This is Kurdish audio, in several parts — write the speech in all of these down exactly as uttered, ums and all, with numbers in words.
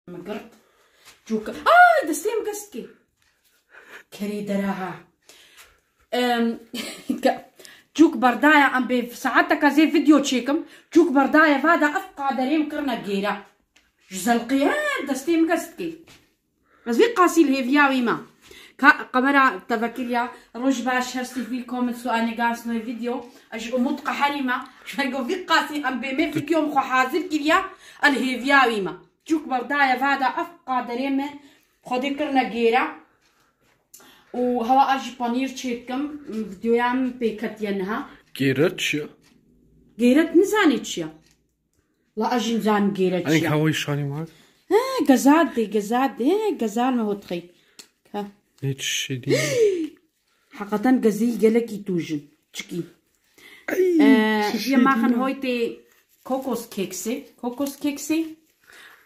Min girt. Cûk. Ay, destê min gest kê. Kerê deraha. Em, ke-, cûk berdaya em bê saeteka zê video çêkim. Cûk berdaya vada ev qaderê min kirine gêra. Ji zelqê he destê min gest kê. Ez vî qasî li hêviya wî me. Ka qemera tevekiriya. Roj baş, herzlich willkommen zu einer ganz neuen Video. Ez ji Umut qeherî me. Ji ber ku vî qasî em bê me video min xwe hazir kiriya. El hêviya wî me. Cûk berdaye vada ev qaderê me Xwedê kirine gêra. Û hewa ez jî panîr çêdikim. Videoya min pê ketiye niha. Gêra çi ye? Gêret nizanî çi ye? La ez jî nizanim gêret çi ye. Hawayî şanî var. He, gezal de, gezal de, he, gezal me hotxey. Ka. Hiç şey değil. Heqeten gezî gelekî tûj in. Çikî. Ay, Ee, wir machen heute Kokoskekse. Kokoskekse.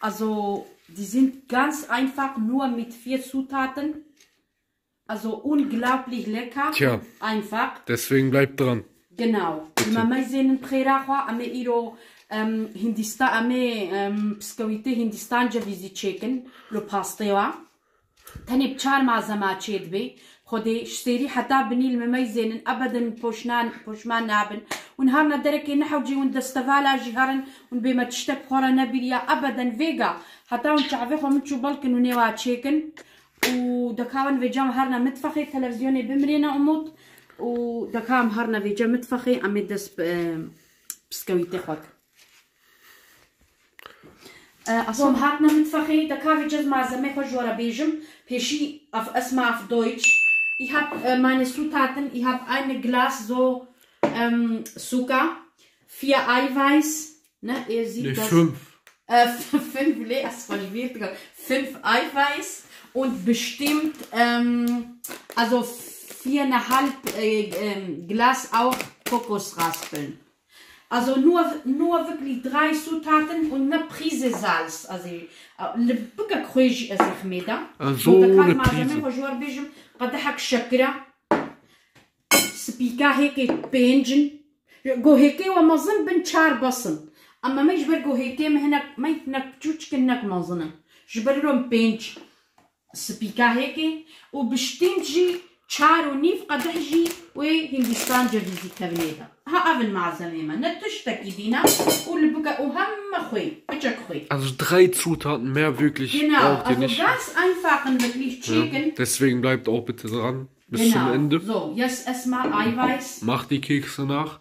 Also, die sind ganz einfach nur mit vier Zutaten. Also, unglaublich lecker. Tja. Einfach. Deswegen bleibt dran. Genau. Bitte. Li me meyzênin bi xêra xwe, em ê îro, em, Hindistan, em ê, em, piskewîtê Hindistan cevizî çêkin, lo pastê wa. Tenê bi çar malzema çêdibe. Xwedê ji sêrî heta binî li me meyzênin, ebeden poşnan, poşman nabin. Hûn herna derekê nehewcê hûn destevala jî herin, hûn bê me tiştek xwe re nebiriya, ebeden vêga. Heta hûn çavê xwe min çû belkin hûn ê wa çêkin. Û deka em vêca em herine mitfexê, televîzyonê bimirêne Umut. Û deka em herine vêca mitfexê, em ê dest bi, e, piskewîtê xwe kin. E, also em hatine mitfexê, deka vêca ez malzemeyê xwe ji we re bêjim. Pêşî auf, erstmal auf Deutsch. Ich hab, äh, meine Zutaten, ich hab ein Glas so, ähm, Zucker, vier Eiweiß, ne, ihr seht das. Nee, fünf. Äh, f-, fünf, lê ez xwe ji bîr dikim. Fünf Eiweiß und bestimmt, ähm, also viereinhalb, äh, ähm, Glas auch Kokosraspeln. Also nur, nur wirklich drei Zutaten und ne Prise Salz. Also, äh, li bikek xwe jî ez ê ximê de. Also, so, deka malzemeyê xwe ji we re bêjim, qedehek şekira, spîka hêkê pênc in. Go hêkê we mezin bin çar bes in. Ama me ji ber go hêkê me hinek, me hinek çûçik in, hinek mezin in. Ji ber wilo em pênc spîka hêkê û biştîm jî çar û nîv qedeh jî wê Hindistan cevizî kevnê de. Ha, ev in malzemeyê me. Ne tiştekî dîna û li bike û heme xwê, piçek xwê. Also drei Zutaten, mehr wirklich braucht ihr nicht. Genau, also ganz einfach in wirklich çêkin. Ja, deswegen bleibt auch bitte dran. Bis zum Ende. Genau. So, jetzt erstmal Eiweiß. Mach die Kekse nach.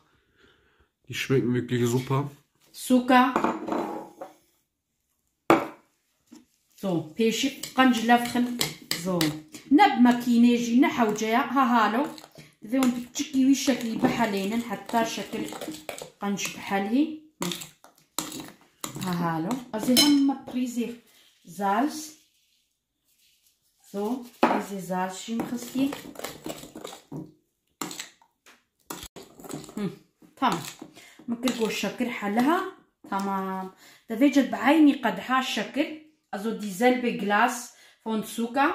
Die schmecken wirklich super. Zucker. So, pêşî qenc levxin. So. Ne bi makînê jî, ne hewce ya. Ha halo. Divê hûn piçikî wî şeklî bihelênin, heta şekil qenc bihelî. Ha halo. Ez ê heme prîzê zalz. So, prîzê zalz jî min xistî. Hı, tamam. Min kir ku şekir heliha. Tamam. Divê cid bi eynî qedha şekir. Also dieselbe Glas von Zucker.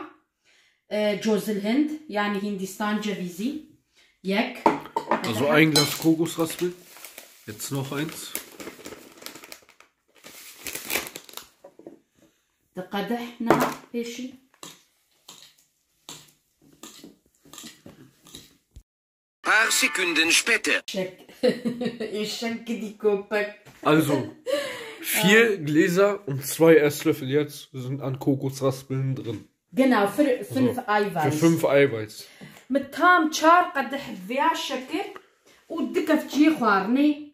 E, Cozil Hind, yani Hindistan cevizi. Yek. Also ein Glas Kokosraspel. Jetzt noch eins. Di qedeh niha pêşî. Paar Sekunden später. Eşek. Eşek gidi köpek. Also, vier Gläser und zwei Esslöffel jetzt sind an Kokosraspeln drin. Genau, für fünf Eiweiß. Für fünf Eiweiß. Mit tam çar qedeh veya şekir û du kefçiyê xwarinê,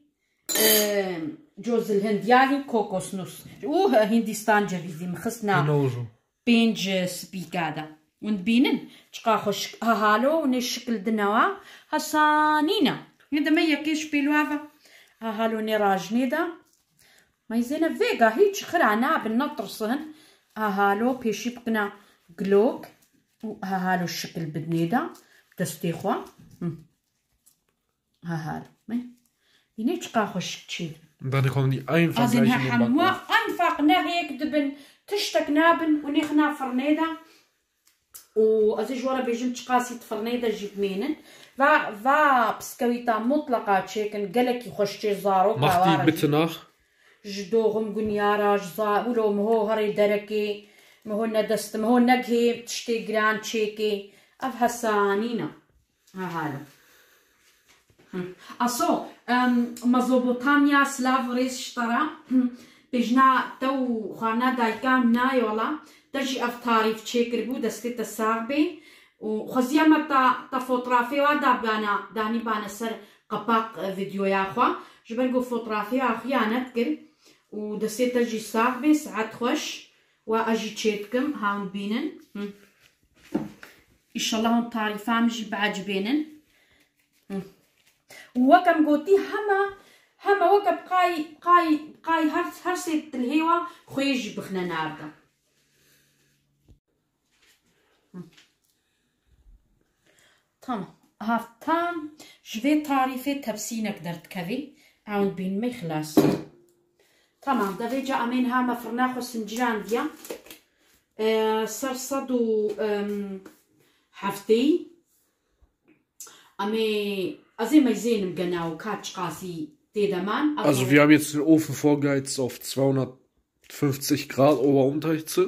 e, Cozil Hind, yani kokosnuss. Û Hindistan cevizî min xist na. Genau so. Pênc spîka de. Hûn dibînin çiqa xweşik, ha halo, hûn ê şikil dine wa, ha sanî ne. Hê deme yekê ji pêl wa ve, ha halo nê rajinê de. Meyzêne vêga hîç xira nabin, netirsin. Ha halo pêşî bikine glok û ha halo şikil bidinê de destê xwe. Hı. Ha, ha. Me. Yine çiqa xweşik çî. Dann kommen die einfach gleich in den Backofen. Hemû einfach nehêk dibin, tiştek nabin û nêxina firnê de. Û ez ê ji we re bêjim çiqasî di firnê de jî bimînin. Va, va piskewîta mutleqa çêkin, gelekî xweş çê zaroka. Mach die bitte nach. Ji doxim gunyara, ji za-, wilo miho herê derekê, miho nedest, miho negihê tiştê giran çêkê. Ev hesanîn e. Ha, halo. Hı. Aso, em, Mezopotamya, silav rêz ji te re. Pêjna te û xwarina dayika min nayê wela. Te jî ev tarîf çêkiribû, destê te sax bê. Û xweziya me ta, ta fotrafê wa da bana, danî bana ser qepak, e, videoya xwe. Ji ber ku fotrafê wa xuya nedikir. Û destê te jî sax bê, sihet xweş. Wa ez jî çêdikim, ha hûn bînin. Hı. Îşallah hûn tarîfa min jî biecibênin. Hı. Û weke min gotî, hema, hema weke bi qay, qay, qay her, her sê dilhêwa xwê jî bixine narde. Hı. Tamam. Ha, tam ji vê tarîfê tepsînek derdikevî. Ewn bîn me xilas. Tamam, de vêca em ê niha me firna xwe sincirandiya. E, ser sed û, em, hefteyî. Em ê, ez ê meyzênim genau ka çiqasî tê de man. Also wir haben jetzt den Ofen vorgeheizt auf zweihundertfünfzig Grad Ober-Unterhitze.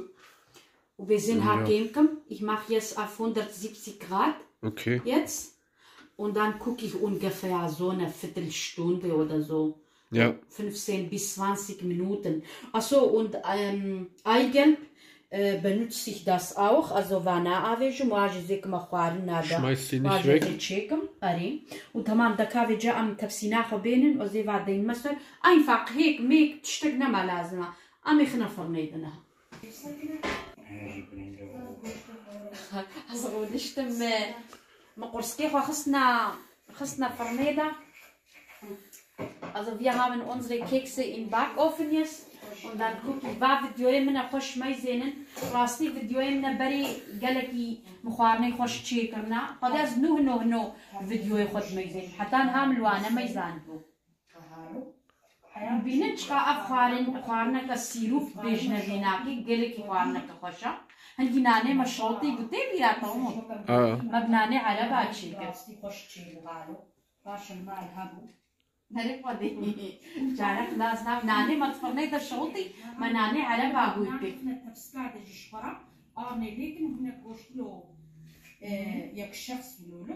Û bêzên ha kêm kim, ich mache jetzt auf hundertsiebzig Grad. Okay. Jetzt. Und dann gucke ich ungefähr so eine Viertelstunde oder so. Ja. Fünfzehn bis zwanzig Minuten. Achso, und, ähm, Eigelb, äh, benutze ich das auch. Also, vana avêjim, wa jî zêkima xwarin nada. Schmeiß sie nicht weg. Wa jî çêkim, erê. Û tamam, deka vêca em tepsîna xwe bênin, û zê va deyn me ser. Einfach hêk, mêk, tiştek nema lazim e. Em ê xine firnê de niha. Ez rûniştim, me, me qurskê xwe xistna, xistna firnê de. Also wir haben unsere Kekse in Backofen jetzt und dann gucke ich, va videoyê min e xweş meyzênin. Rastî videoyê min e berê gelekî min xwarinê xweş çêkirina. Xwedê ez nuh nuh nuh videoyê xwe dimeyzênim. Heta niha min li wane meyzanibû. Bînin çiqa ev xwarin, xwarineke sîrûk bêjine vê nakê, gelekî xwarineke xweş e. Hingî nanê me şoltî bû, tê bîra te Umut? Ha. Me bi nanê ereba çêkir. Rastî xweş çêbû halo. Paşin mal hebû. Herê Xwedê. Carek nas nav nanê me di firnê de şoltî, me nanê ereba hûy kir. Tepsika de jî ji xwe re arnê lêkin hûne goştilo, e, yek şexs bilolo.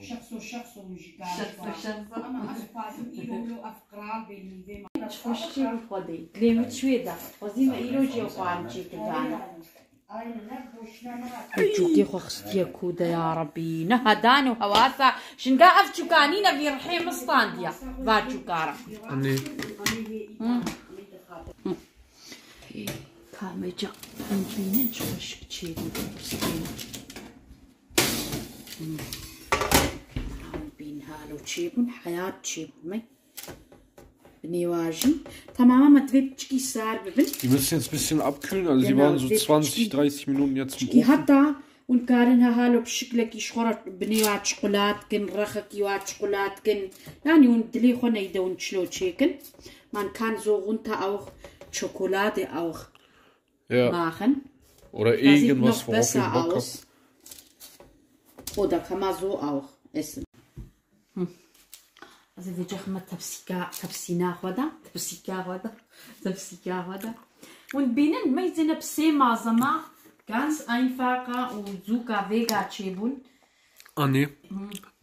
Şexso şexso min jî kar Şexso şexso. Ama ez dixwazim îro wilo ev qral bê nîvê me. Çi xweşikê bi Xwedê. Dilê min çûyê de. Xwezî me îro jî ew xwarin çêkiribane. Ew çûkê xwe xistiye ku de ya Rebî. Ne hedan û hewasa. Jinga ev çûka nîne vî rihê min standiye. Va çûka re. Anê. Hı. Hı. Ê, kameca. Em bînin çi xweşik çêbû. Bîn halo çêbûn, heyat çêbû me. Bi nêwajî. Tamam, ama divê piçikî sar bibin. Die müssen jetzt ein bisschen abkühlen, also die Genau, waren so divê zwanzig, piçikî dreißig Minuten jetzt im Ofen. Heta hûn karin ha halo pişiklekî ji xwe re bi nêwa çikolat kin, rexekî wa çikolat kin. Yani hûn dilê xwe neyde hûn çilo çêkin. Man kann so runter auch Schokolade auch Ja. Machen. Oder irgendwas, worauf ihr Bock habt. Oder kann man so auch essen. Hı. Also wir machen mal tepsika, tepsina xwe da, tepsika xwe da, tepsika xwe da. Und bînin meyzêne bi sê malzeme ganz einfache û zûka vêga çêbûn. Anne,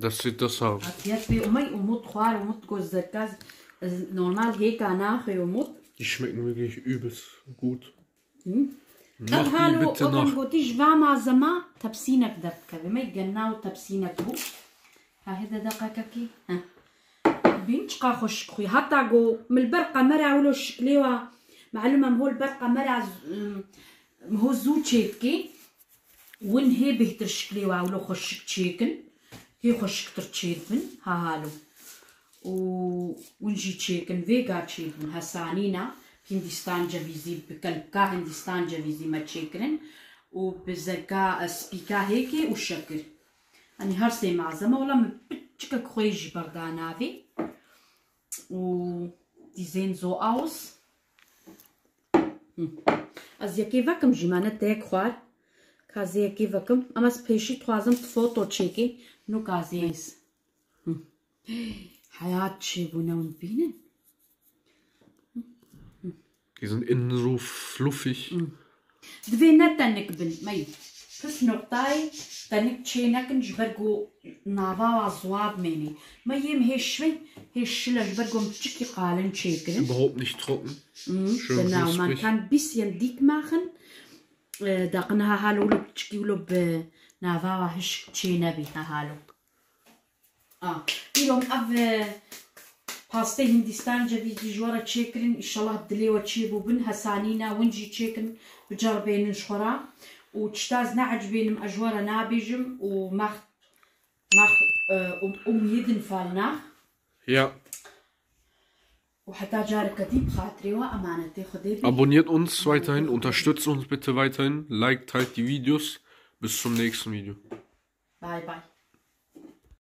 das sieht das aus. Afiyet be, Umut xwar, Umut got zerka, normal hêka naxwe Umut. Die schmecken wirklich übelst gut. Ev halo, wek em gotî, ji va malzema tepsînek derdikeve. Me genna û tepsînek bû. Ha, hede deqekekî. Heh. Bîn çiqa xweşik xuya. Heta go min li ber qemera wilo şiklê wa. Malum em hol ber qemera, m, ho zû çêdikê. Win hê bêhtir şiklê wa wilo xweşik çêkin. Hê xweşiktir çêdibin. Ha halo. Û win jî çêkin, vêga çêbûn, hesanîna Hindistan cevîzî, bi kelbka Hindistan cevîzî me çêkirin û bi zeka, e, spîka hêkê û şekir. Hani her sê malzeme, wela min piçikek xwê jî berda navê. Û die sehen so aus. Hı. Ez yekê vekim jî me ne tek xwar. Ka zê yekê vekim. Ama ez pêşî dixwazim foto çêkê. No ka zê. Hı. Heyat çêbûne hûn bînin. Die sind innen so fluffig. Divê ne tenik bin, mey. Pis noqtayê tenik çê nekin ji ber ku nava wa ziwa bimênî. Me yêm hê şwê, hê şile ji ber ku em piçikî qalin çêkirin. Überhaupt nicht trocken. Mhm, Schön genau, man knusprig. kann bisschen dick machen. Äh, da qin ha halo wilo piçikî wilo bi nava wa hişk çê nebî ha halo. Ah, îro em ev, e, pastê Hindistan cevîzî ji we re çêkirin. Înşallah dilê we çêbû bin, hesanîne win jî çêkin, biceribênin ji xwe re. Û tişta ez neecibênim, ez ji we re nabêjim û mach, mach, e, um, um jeden Fall nach. Ja, Û heta careke dî bi xatirê we emanetê Xwedê bê. Abonniert uns weiterhin, unterstützt uns bitte weiterhin, liked, teilt die Videos. Bis zum nächsten Video. Bay bay.